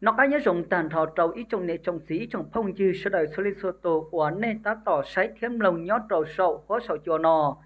Noj qab nyob zoo tag nrho rau ib tsoom niam tsoom txiv ib tsoom phooj ywg sawv daws txhua leej txhua tus uas nej tab tom saib thiab mloog nyob rau saum huab saum cua no.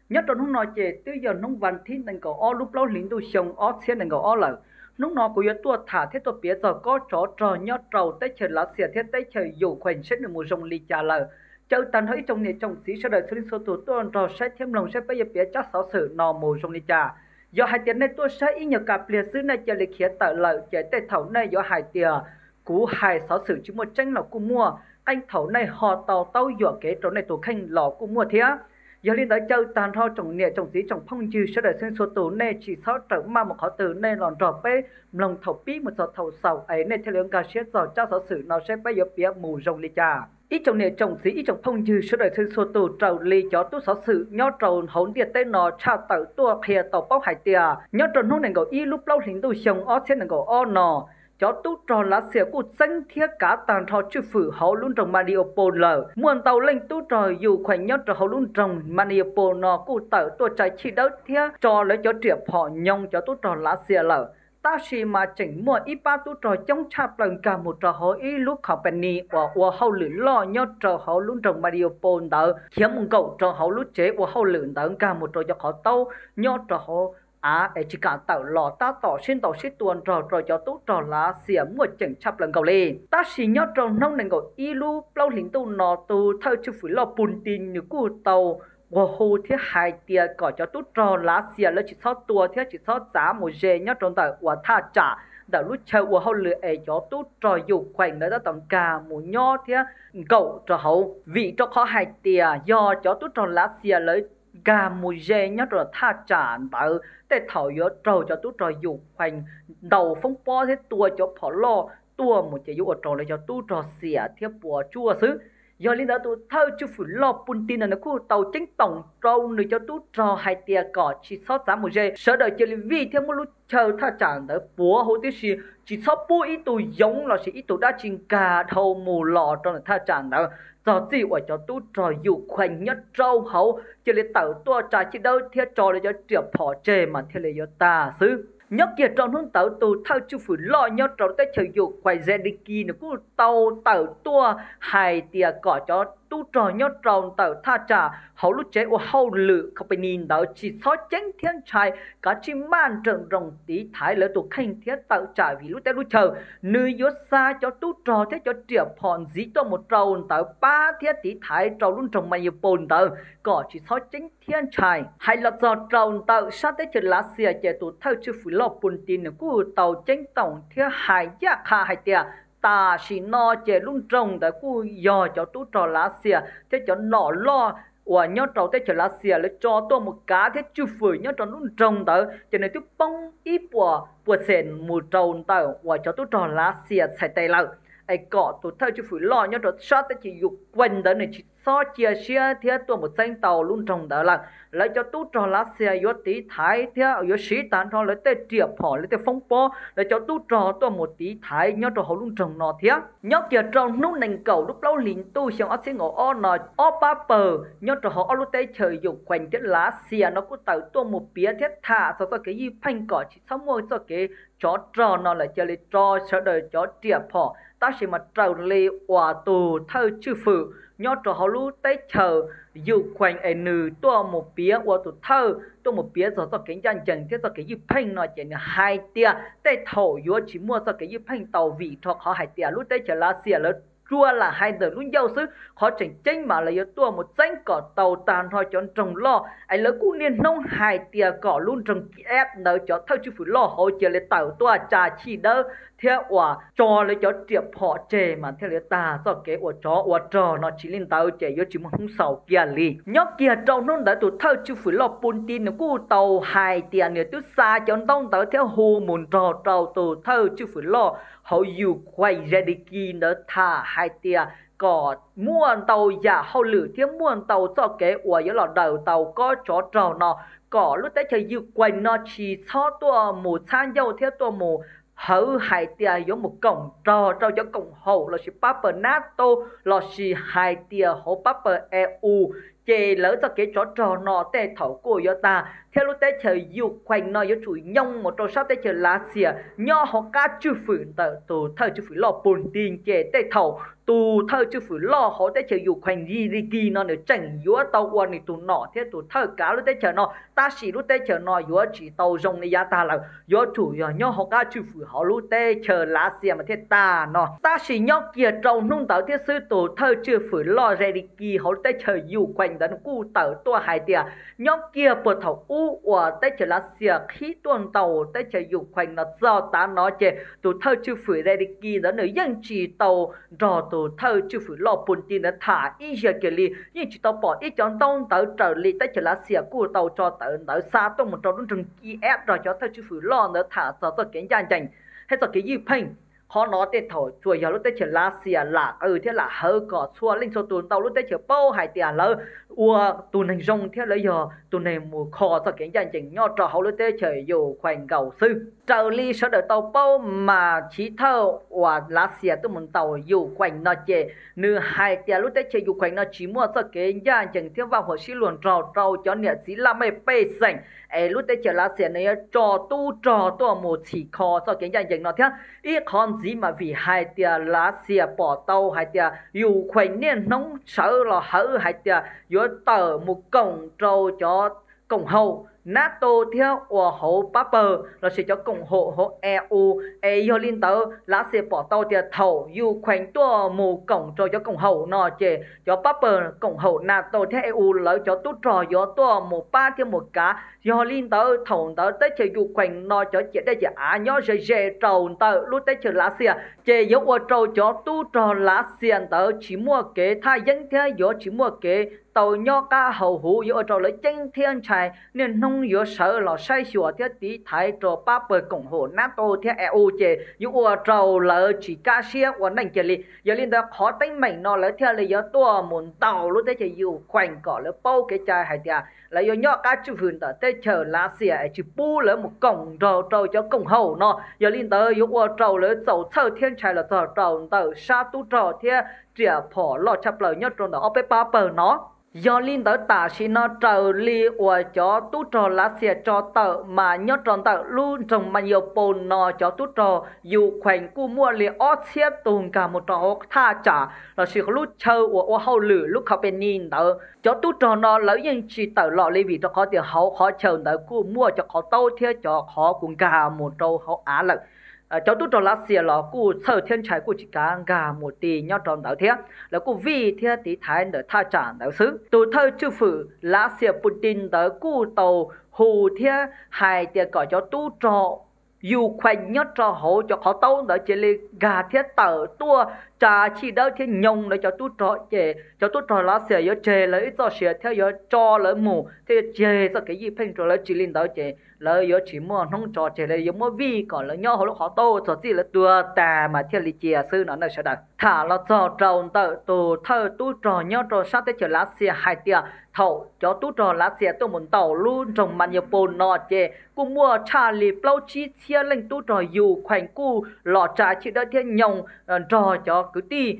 Nyob rau hnub no ces twb yog hnub vas thib nees nkaum ob lub plaub hlis ntuj xyoo ob txhiab nees nkaum ob lawm. Hnub no kuv yuav tuaj tham thiab tuaj piav txog kob tsov rog nyob rau teb chaws Lav Xias thiab teb chaws Ukraine seb nws mus zoo li cas lawm. Caw tag nrho ib tsoom niam tsoom txiv sawv daws txhua leej txhua tus tuaj nrog saib thiab mloog saib peb yuav piav tsab xov xwm no mus zoo li cas. Yog hais tias nej tuaj saib ib nyuag kab pliag xwb nej cia li khiav tawm lawm ces tej thaum nej yuav hais tias kuv hais xov xwm tsis muaj tseeb los kuj muaj, qee thaum nej ho tau taub yuam kev rau nej tus kheej los kuj muaj thiab. Yog li ntawd caw tag nrho tsoom niam tsoom txiv tsoom phooj ywg sawv daws txhua leej txhua tus nej tsis txhob rawm maj mus qhov twg, nej los nrog peb mloog thaum pib mus txog thaum xaus es nej thiaj li nkag siab txog tsab xov xwm no saib peb yuav piav mus zoo li cas. Ib tsoom niam tsoom txiv ib tsoom phooj ywg sawv daws txhua leej txhua tus, raws li cov tub xov xwm nyob rau hauv ntiaj teb no tshaj tawm tuaj qhia tau paub hais tias nyob rau hnub nees nkaum ib lub plaub hlis ntuj xyoo ob txhiab nees nkaum ob no, cov tub rog Lav Xias kuj txeeb thiab kav tag nrho tswj fwm hauv lub nroog Mariupol lawm. Muaj ntau leej tub rog Ukraine nyob rau hauv lub nroog Mariupol no kuj tawm tuaj tsa chij dawb thiab tso lawv cov riam phom nyob cov tub rog Lav Xias lawm. Tab sis mas tseem muaj ib pab tub rog coob tshaj plaws nkag mus rau hauv ib lub company uas ua hauj lwm loj nyob rau hauv lub nroog Mariupol ntawd, khiav mus nkaum rau hauv lub tsev ua hauj lwm ntawd, nkag mus rau cov qhov taub nyob rau hauv av es tsis kam tawm los, tab tom sib ntaus sib tua nrog rau cov tub rog Lav Xias muaj ceem tshaj plaws nkaus li. Tab sis nyob rau hnub nees nkaum ib lub plaub hlis ntuj no tus thawj tswj fwm loj Putin nws kuj tau quas hu thiab hais tias kom cov tub rog Lav Xias lawv tsis txhob tua thiab tsis txhob txav mus ze nyob rau ntawm uas thaj tsam ntawm lub chaw ua hauj lwm es cov tub rog Ukraine lawv tab tom nkag mus nyob thiab nkaum rau hauv, vim rau qhov hais tias yog cov tub rog Lav Xias lawv nkag mus ze nyob rau thaj tsam ntawd tej thaum yuav raug cov tub rog Ukraine ntaus foob pob thiab tua cov phom loj tuaj mus ces yuav ua rau lawv cov tub rog xiam thiab puas tsuaj xwb. Yog li ntawd tus thawj tswj fwm loj Putin no nws kuj tau ceeb toom rau nws cov tub rog hais tias kom tsis txhob txav mus ze, sawv daws cia li vij thiab muab lub chaw thaj tsam ntawd puav huv tib si, tsis txhob pub ib tug yoov lossis ib tug dab tsi nkag dhau mus los rau ntawm thaj tsam ntawd, txog txij uas cov tub rog Ukraine nyob rau hauv cia li tawm tuaj tsa chij dawb thiab tso lawv cov riam phom tseg mas thiaj li yuav tag xwb. Nyob kiag rau hnub ntawd tus thawj tswj fwm loj nyob rau teb chaws Ukraine Zelensky nws kuj tau tawm tuaj hais tias kom cov tub rog nyob rau ntawm thaj tsam hauv lub tsev ua hauj lwm company ntawd tsis txhob ceeb thiab ntshai, kav tsij maj nrawm nroos tiv thaiv lawv tus kheej thiab tawm tsam vim lub teb lub chaw. Nws yuav xa cov tub rog thiab cov riam phom ntxiv tuaj mus rau ntawd pab thiab tiv thaiv rau lub nroog Mariupol ntawd kom tsis txhob ceeb thiab ntshai. Hais los txog rau ntawm sab teb chaws Lav Xias ces tus thawj tswj fwm loj Putin nws kuj tau ceeb toom thiab hais ncaj qha hais tias tam sim no ces lub nroog ntawd kuj yog cov tub rog Lav Xias thiab cov nom loj uas nyob rau teb chaws Lav Xias lawv tso tuaj mus kav thiab tswj fwm nyob rau lub nroog ntawd ces nws twb poob ib puas puas xees mus rau ntawm uas cov tub rog Lav Xias txhais tes lawm. Es kom tus thawj tswj fwm loj nyob rau sab teb chaws Ukraine ntawd nws tsis txhob cia siab thiab tuaj mus txeeb tau lub nroog ntawd lawm. Lawv cov tub rog Lav Xias yuav tiv thaiv thiab yuav siv tag nrho lawv tej riam phom lawv tej foob pob, lawv cov tub rog tuaj mus tiv thaiv nyob rau hauv lub nroog no thiab. Nyob kiag rau hnub nees nkaum lub plaub hlis ntuj xyoo ob txhiab nkaum ob no, ob pab pawg nyob rau hauv ob lub teb chaws Ukraine thiab Lav Xias no kuj tawm tuaj mus piav thiab tham txog txoj kev ywj pheej kom tsis txhob muaj txoj kev tsov rog no lawm, cia li tso sawv daws cov riam phom. Tab sis mas raws li uas tus thawj tswj fwm nyob rau hauv lub teb chaws Ukraine es nws tuaj mus piav ua tus thawj tuaj mus piav txog txoj kev ncaj ncees thiab txoj kev ywj pheej no ces nws hais tias tej thaum yuav tsis muaj txoj kev ywj pheej tau vim rau qhov hais tias lub teb chaws Lav Xias lawv tsuas lam hais ntawm lub ncauj xwb, qhov tseem ceeb mas lawv yuav tuaj mus txeeb kom tau tag nrho cov nroog loj. Es lawv kuj niaj hnub hais tias kom lub nroog Kiev ntawd cov thawj tswj fwm loj hauv cia li tawm tuaj tsa chij dawb thiab uas tso lawv cov riam phom tseg mas thiaj li tag txoj kev ua tsov ua rog no, tsis li ntawd ces yuav tsis muaj hnub xaus kiag li. Nyob kiag rau hnub ntawd tus thawj tswj fwm loj Putin nws kuj tau hais tias nws twb xa cov ntaub ntawv thiab hu mus nrog rau tus thawj tswj fwm loj hauv Ukraine Zelensky ntawd tham hais tias kom muaj ntau yam hauj lwm thiab muaj ntau txoj kev uas yuav los daws tau kob tsov rog no, kom lub teb chaws Ukraine no tsis txhob tuaj mus txhab ncauj thiab tuaj mus hawv hais tias yuav mus koom nrog rau cov koom haum lossis pab pawg NATO lossis hais tias hauv pab pawg E U, ces lawv txoj kev tsov rog no tej thaum kuj yuav tag. thiab lub teb chaws Ukraine no yuav tsum nyoog mus rau sab teb chaws Lav Xias nyob hauv qab tswj fwm ntawm tus thawj tswj fwm loj Putin. Ces tej thaum tus thawj tswj fwm loj hauv teb chaws Ukraine Zelensky no nws tseem yuav tau ua nws tus nom thiab tus thawj kav lub teb chaws no, tab sis lub teb chaws no yuav tsis tau zoo li yav tag lawm, yuav tsum yog nyob hauv qab tswj fwm hauv lub teb chaws Lav Xias mas thiaj tag no. Tab sis nyob kiag rau hnub ntawd thiab xwb, tus thawj tswj fwm loj Zelensky hauv lub teb chaws Ukraine ntawd nws kuj tawm tuaj hais tias nyob kiag puag thaum ub uas teb chaws Lav Xias qhib tuaj ntaus teb chaws Ukraine no txog tav no ces tus thawj tswj fwm Zelensky ntawd nws yeej tsis tau nrog tus thawj tswj fwm loj Putin ntawd tham ib zaug kiag li, yeej tsis tau pom ib cov ntaub ntawv raws li teb chaws Lav Xias kuj tau tso tawm ntawv xa tuaj mus rau lub nroog Kiev nrog cov thawj tswj fwm loj ntawd tham txog txoj kev ncaj ncees thiab txoj kev ywj pheej. Qhov no tej thaum tsuas yog lub teb chaws Lav Xias lam qw thiab lam hawv kom txhua leej txhua tus ntau lub teb chaws paub hais tias lawv ua tus neeg zoo thiab lawv yog tus neeg mus kho txoj kev ncaj ncees nyob rau hauv lub teb chaws Ukraine nkaus xwb. Raws li sawv daws tau paub mas chiv thawj uas Lav Xias tuaj mus ntaus Ukraine no ces nws hais tias lub teb chaws Ukraine no tsis muaj txoj kev ncaj ncees thiab vaj huam sib luag nrog rau cov niam txiv laj mej pej xeem, es lub teb chaws Lav Xias nws yuav tso tub rog tuaj mus txhim kho txoj kev ncaj ncees no thiab. Ib qhov ntxiv mas vim hais tias Lav Xias pom tau hais tias Ukraine niaj hnub sawv los hawv hais tias yuav tawm mus koom rau cov koom haum NATO thiab ua hauv pab pawg lossis cov koom haum hauv E U. Es yog li ntawd Lav Xias pom tau tias thaum Ukraine tuaj mus koom rau cov koom haum no ces cov pab pawg koom haum NATO thiab E U lawv cov tub rog yuav tuaj mus pab thiab mus kav. Yog li ntawd thaum ntawd teb chaws Ukraine no cov ciam dej ciam av nyob ze ze rau ntawm lub teb chaws Lav Xias ces yuav ua rau cov tub rog Lav Xias ntawd tsis muaj kev thaj yeeb thiab yuav tsis muaj kev tau nyob qab hau huv, yuav ua rau lawv ceeb thiab ntshai niaj hnub yuav sawv los saib xyuas thiab tiv thaiv rau pab pawg koom haum NATO thiab E U ces yuav ua rau lawv tsis kaj siab ua neej kiag li. Yog li ntawd qhov teeb meem no lawv thiaj li yuav tuaj mus ntaus lub teb chaws Ukraine kom lawv paub kev cai hais tias lawv yuav nyob qab tswj fwm ntawm teb chaws Lav Xias es tsis pub lawv mus koom nrog rau cov koom haum no. Yog li ntawd yuav ua rau lawv txaus txhawj thiab ntshai los txog rau ntawm sab tub rog thiab riam phom loj tshaj plaws nyob rau ntawm ob peb pab pawg no. Yog li ntawd tam sim no raws li uas cov tub rog Lav Xias tso tawm mas nyob rau ntawm lub nroog Mariupol no cov tub rog Ukraine kuj muaj li ob txhiab tug nkag mus rau hauv thaj tsam lossis lub chaw uas ua hauj lwm lub company ntawd. Cov tub rog no lawv yeej tsis tawm los li vim rau qhov tias hauv qhov chaw ntawd kuj muaj cov qhov taub thiab cov qhov kuj nkag mus rau hauv av lawm. Cov tub rog Lav Xias los kuj txhawj thiab ntshai kuj tsis kav nkag mus ti nyob rau ntawd thiab, lawv kuj vij thiab tiv thaiv ntawm thaj tsam ntawd xwb. Tus thawj tswj fwm Lav Xias Putin ntawd kuj tau hu thiab hais tias kom cov tub rog Ukraine nyob rau hauv cov qhov taub ntawd cia li nkag thiab tawm tuaj tsa chij dawb thiab nyoog lawv cov tub rog. Ces cov tub rog Lav Xias yuav tseg lawv ib txoj sia thiab yuav tso lawv mus thiab yuav tseg txoj kev ywj pheej rau lawv, tsis li ntawd ces lawv yuav tsis muaj hnub tso tseg, lawv yuav muab vij kom lawv nyob hauv lub qhov taub txog txij lawv tuag tag mas thiaj li cia xwb no na sawv daws. Tham los txog rau ntawm tus thawj tub rog nyob rau sab teb chaws Lav Xias hais tias thaum cov tub rog Lav Xias tuaj mus ntaus lub nroog Mariupol no ces kuj muaj tshaj li plaub tsib txhiab leej tub rog Ukraine kuj los tsa chij dawb thiab nyoog nrog cov kwv tij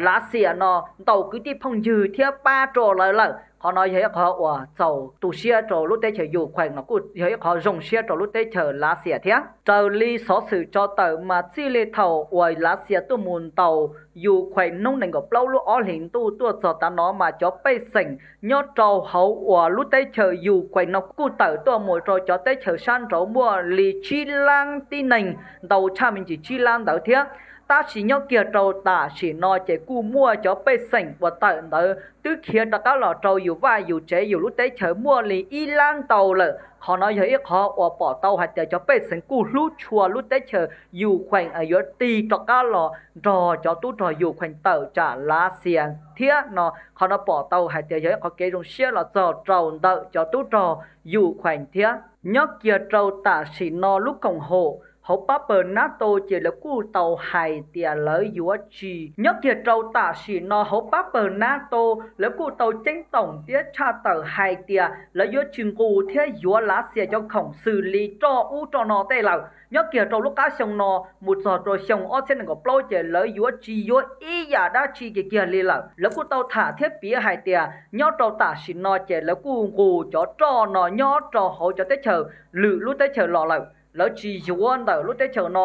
Lav Xias no, ntaus kwv tij phooj ywg thiab pab rau lawv lawm. Qhov no yog ib qhov uas txaus tu siab rau lub teb chaws Ukraine no, kuj yog ib qhov zoo siab rau lub teb chaws Lav Xias thiab. Raws li xov xwm tso tawm mas txij li thaum uas Lav Xias tuaj mus ntaus Ukraine hnub nees nkaum plaub lub ob hlis ntuj tuaj txog tav no mas cov pej xeem nyob rau hauv uas lub teb chaws Ukraine no kuj tawm tuaj mus rau cov teb chaws sab nraud muaj li tsib lab tib neeg, ntau tshaj me ntsis tsib lab ntawd thiab. Tab sis nyob kiag rau tam sim no ces kuj muaj cov pej xeem uas tawm ntawd twb khiav rov qab los rau yus vaj yus tsev yus lub teb chaws muaj li ib lab ntau lawm. Qhov no yog ib qhov uas pom tau hais tias cov pej xeem kuj hlub tshua lub teb chaws Ukraine yuav tig rov qab los nrog cov tub rog Ukraine tawm tsam Lav Xias thiab no. Qhov no pom tau hais tias yog ib qhov kev zoo siab los txog rau ntawm cov tub rog Ukraine thiab. Nyob kiag rau tam sim no lub koom haum Hauv pab pawg NATO ces lawv kuj tau hais tias lawv yuav tsis nyob kiag rau tam sim no. Hauv pab pawg NATO lawv kuj tau ceeb toom thiab tshaj tawm hais tias lawv yuav tsis nqus thiab yuav Lav Xias cov khoom xws li roj ub roj no tej lawm. Nyob kiag rau lub qab xyoo no mus txog rau xyoo ob txhiab nees nkaum plaub ces lawv yuav tsis yuav ib yam dab tsi kiag kiag li lawm. Lawv kuj tau tham thiab piav hais tias nyob rau tam sim no ces lawv kuj nqus cov roj no nyob rau hauv cov teb chaws lwm lub teb chaws los lawm. Lawv tsis yuav ntawm lub teb chaws no,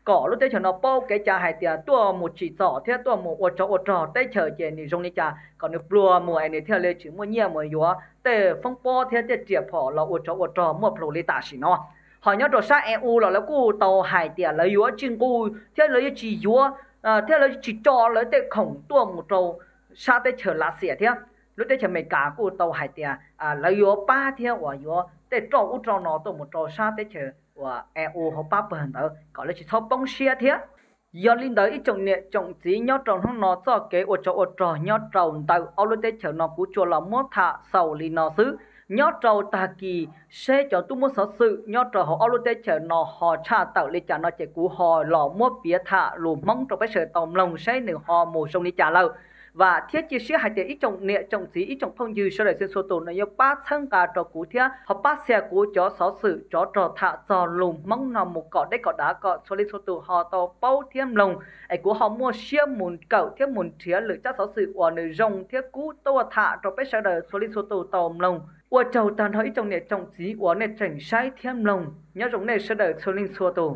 kom lub teb chaws no paub kev cai hais tias tuaj mus tsim txom thiab tuaj mus ua tsov ua rog teb chaws ces nws zoo li cas kom nws pluag mus es nws thiaj li tsis muaj nyiaj mus yuav tej foob pob thiab tej riam phom los ua tsov ua rog muaj plhus li tam sim no. Ho nyob rau sab E U los lawv kuj tau hais tias lawv yuav tsis nqus thiab lawv yuav tsis yuav thiab lawv tsis tso lawv tej khoom tuaj mus rau sab teb chaws Lav Xias thiab. Lub teb chaws Amelikas kuj tau hais tias lawv yuav pab thiab uas yuav tej roj ub roj no tuaj mus rau sab teb chaws uas E U hauv pab pawg ntawd kom lawv tsis txhob poob siab thiab. Yog li ntawd ib tsoom niam tsoom txiv, nyob rau hnub no txoj kev ua tsov ua rog nyob rau ntawm ob lub teb chaws no kuv tsuas los muab tham xaus li no xwb. Nyob rau tag kis seb cov tub muab xov xwm nyob rau hauv ob lub teb chaws no ho tshaj tawm li cas no ces kuv ho los muab piav tham lus Hmoob rau peb sawv daws tau mloog seb nws ho mus zoo li cas lawm. Vam thiab cia siab hais tias ib tsoom niam tsoom txiv ib tsoom phooj ywg sawv daws txhua tus no yuav pab txhawb nqa rau kuv thiab ho pab share kuv cov xov xwm tsov rog tham txog lus Hmoob no mus kom deb kom dav kom txhua leej txhua tus ho tau paub thiab mloog, es kuv ho muaj siab mus kawm thiab mus nrhiav lwm tsab xov xwm uas nws zoo thiab kub tuaj tham rau peb sawv daws txhua leej txhua tus tau mloog. Ua tsaug tag nrho ib tsoom niam tsoom txiv uas nej tseem saib thiab mloog, nyob zoo nej sawv daws txhua leej txhua tus.